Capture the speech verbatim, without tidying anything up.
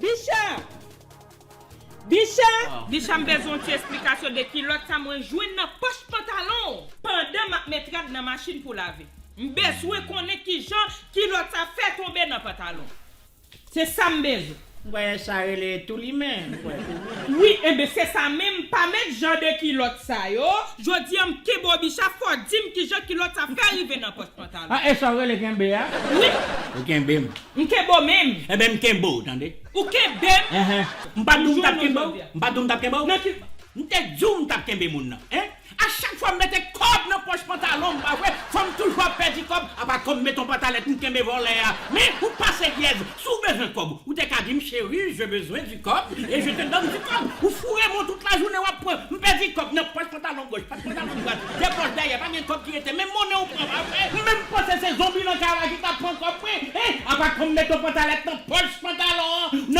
Bicha! Bicha! Bicha, m bezwen yon ti esplikasyon de kilòt sa mwen jwenn nan pòch pantalon w pandan m ap met rad nan machin pou lave. M bezwen konnen kijan kilòt sa fè tonbe nan pantalon. Se sa m bezwen. M kwè sa rele toulimen, m kwè. Wi, enben se sa menm, pa met jan de kilòt sa yo. Jodi a m kenbe w Bicha, fò w di m kijan kilòt sa fè rive nan pòch pantalon. Ah, e sa w rele kenbe a? Wi. Ou kenbe m. M kenbe w menm. Enben m kenbe w, tande. Ou kenbe m. Enhen. M pa t di w m t ap kenbe w? M pa t di w m t ap kenbe w? Nan ki... M te di w m t ap kenbe moun nan, en? A chak fwa m mete kòb nan pòch pantalon m, pa vre, fò m toujou ap pèdi kòb, apa kòm m met yon pantalèt m kenbe vòlè a. Men, ou pase lyèz, si w bezwen kòb, ou te ka di m, chérie, je besoin du kòb, et je te donne du kòb. Ou foure m tout lajounen w ap pran, m pèdi kòb nan pòch pantalon gòch, pòch pantalon dwat, de pòch dèyè, pa gen kòb ki rete, menm monnen w pran, pa vre. M menm panse se zonbi nan kay la ki t ap pran kòb mwen, en, apa kòm m met yon pantalèt nan pòch pantalon an, nan